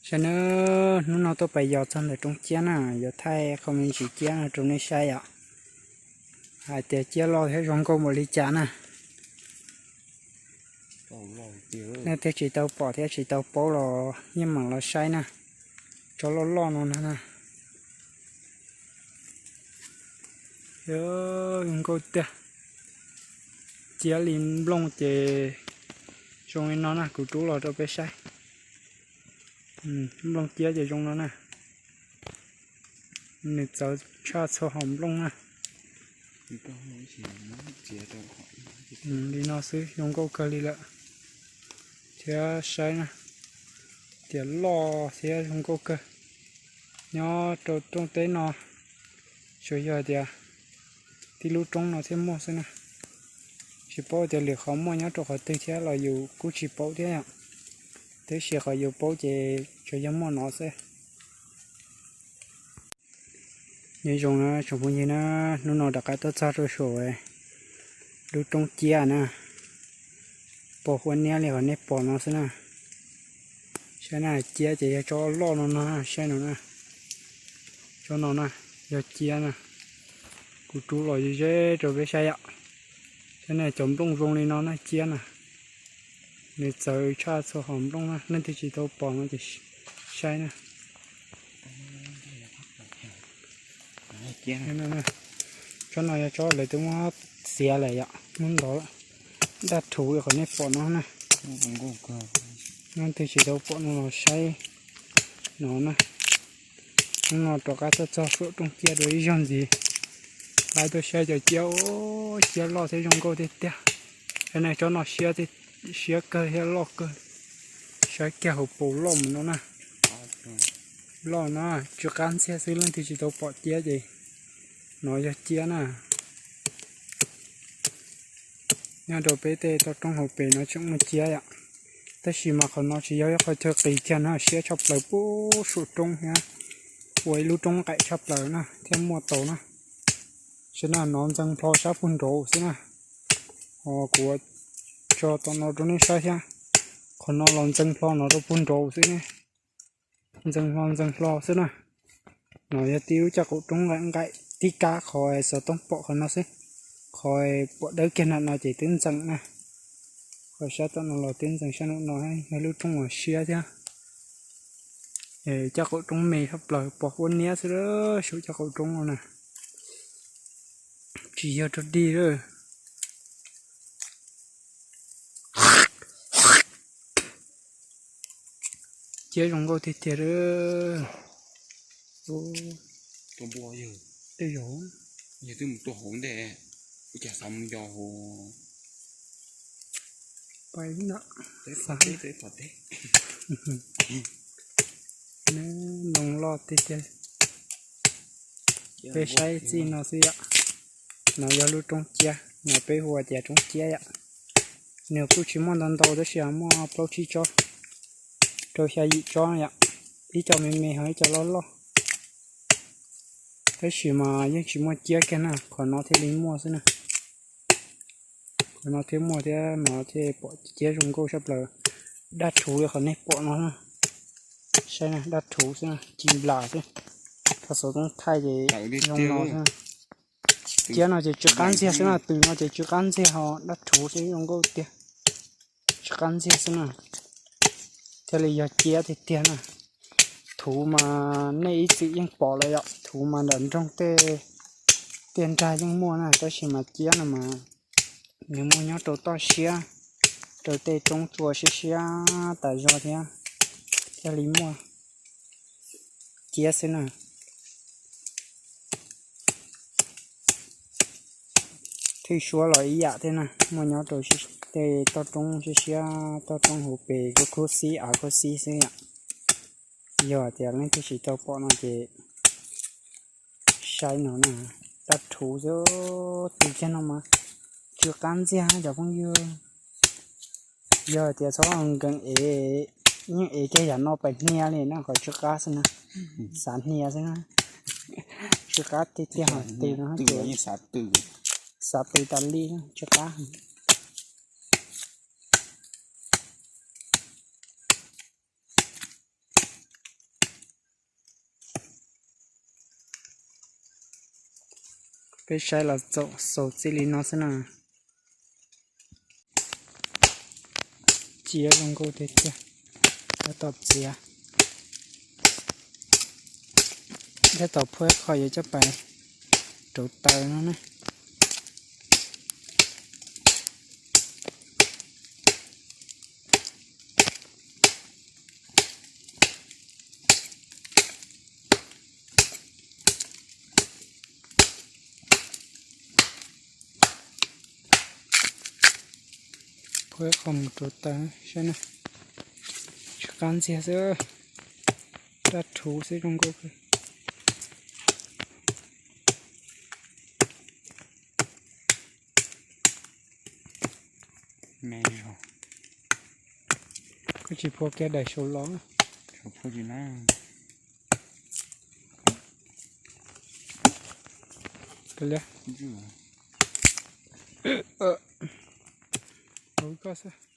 Saib nawb, hnub no tuaj pais yos txog ntawm roob ciab na, yuav thaij qhov me ntsis ciab no rau nej saib yom. Hais tias ciab loj thiab zoo nkauj npaum li cas na. Nej thiaj tsis tau pom thiab tsis tau paub los yeej meem los saib na. Tsob loj loj no na. Zoo nkauj tiag. Ciab li nplooj ces zoo li no na, kuv rub los rau peb saib. Nplooj ciab ces zoo no na. Nws txawv tshaj txhua hom nplooj na. Li no xwb zoo nkauj kawg li lawm. Thiab saib na, tias loj thiab zoo nkauj kawg. Nyob rau rooj teb no, tsuas yog tias tib lub roob no thiaj muaj xwb na. Tsis paub tias lwm qhov muaj nyob rau qhov twg thiab los yus kuj tsis paub thiab yom. Tab sis qhov yus paub ces tsuas yog muaj no xwb. Nyob zoo na tsoom phooj ywg na, hnub no rov qab tuaj txog rau saum lub roob ciab na, pos huab niab li qhov nej pom no xwb na. Saib na, ciab ces yog tsob loj no no, saib no na, tsob no na, yog ciab na. Kuv rub los ze ze rau peb saib yom. Saib na, cov nplooj zoo li no na, ciab na, nws txawv tshaj txhua hom nplooj na, leej twg tsis tau pom no ces saib na. Tsob no yog tsob lawv twb muab txiav lawm yom, muab ntov lawm, daj rhuv li qhov nej pom no na. Leej twg tsis tau pom no los saib no na. Hnub no rov qab tuaj txog saum roob ciab dua ib zaug ntxiv, lawv tuaj saib cov ciab, ciab loj thiab zoo nkauj tiag tiag. Saib na, tsob no siab kawg thiab loj kawg. Saib kiag hauv paus loj mus no na. Loj na, tsw qab ntxiag xwb, leej twg tsis tau pom ciab ces no yog ciab na. Nyob rau peb tej toj roob hauv pes no tseem muaj ciab yom. Tab sis mas qhov no tsis yog ib qho chaw qis kiag na, siab tshaj plaws puag saum roob thiab, ua ib lub roob nqaim tshaj plaws na thiaj muaj tau na. Saib na, no ntxeev plho sab puag nraud xwb na. Kuv tso tom no rau nej saib thiab. Qhov no los ntxeev plho no rau puag nraud xwb ne. Ntxeev hlo ntxeev hlo xwb na. No yog tib lub caj qaum roob nqaim nqaim tib kab qhov xov tooj pom qhov no xwb. Qhov pom dawb kiag nram no ces twb ntxeev na. Qhov sab tom no los twb ntxeev, sab nraum no yog lub roob uas siab thiab. Caj qaum roob me tshaj plaws, pos huab niab xwb saum caj qaum roob no na. Tsis yog rau dig lawm. Ciab zoo nkauj tiag tiag. Tej zaum yog twb mus tua hauv ntej, ua cas xav mus yos hauv. Pais ntawm, pom teb. Ntoo loj tiag tiag. Peb saib txij no xwb yom. No yog lub roob ciab, no peb hu ua tias roob ciab yom. Nws kuj tsis muaj ntau ntau tab sis muaj plaub tsib tsob rau xya yim tsob yom. Ib co me me ho ib co loj loj. Tab sis mas yeej tsis muaj ciab kiag na, qhov no thiaj li muaj xwb na. Qhov no thiaj muaj thiab no thiaj pom ciab zoo nkauj sab plaws. Daj rhuv li qhov nej pom no na. Saib na, daj rhuv xwb na, ci nplas xwb. Thaij xov tooj thaij ces zoo no xwb na. Ciab no ces tsw qab ntxiag xwb na, tws no ces tsw qab ntxiag ho daj rhuv xwb zoo nkauj tiag. Tsw qab ntxiag xwb na. Thiaj li yog ciab tiag tiag na. Thuv mas nej ib txwm yeej pom lawm yom, thuv mas ntawm nroog tej nrag yeej muaj na, tab sis mas ciab no mas nws muaj nyob rau toj siab, rau tej roob txua siab siab tas zog thiab, thiaj li muaj ciab xwb na. Thwj suab los ib yam thiab na, muaj nyob rau tej toj roob siab siab, toj roob hauv pes kuj khub xib av khub xib xwb yom. Yog tias leej twg tsis tau pom no ces saib no na, daj rhuv xwb, tws kiag no mas tsw qab ntxiag cov phooj ywg. Yog tias txhob nkees ev, yeej ev kiag yam no pais hnia li na, qhov tsw qab xwb na, xav hnia xwb na. Tsw qab tiag tiag ho tws no ces xav tws tas li, tsw qab. Peb saib los txaus xaus txij li no xwb na. Cia zoo nkauj tiag tiag. Tab tom txiav, tab tom phua ib qho yuav coj pais rauv taws no na. Phua ib qho mus rauv taws saib na. Tsis qab ntxiag xwb, daj rhuv xwb zoo nkauj kawg. Koj tsis phua kiag daim saum los. Koj xwb.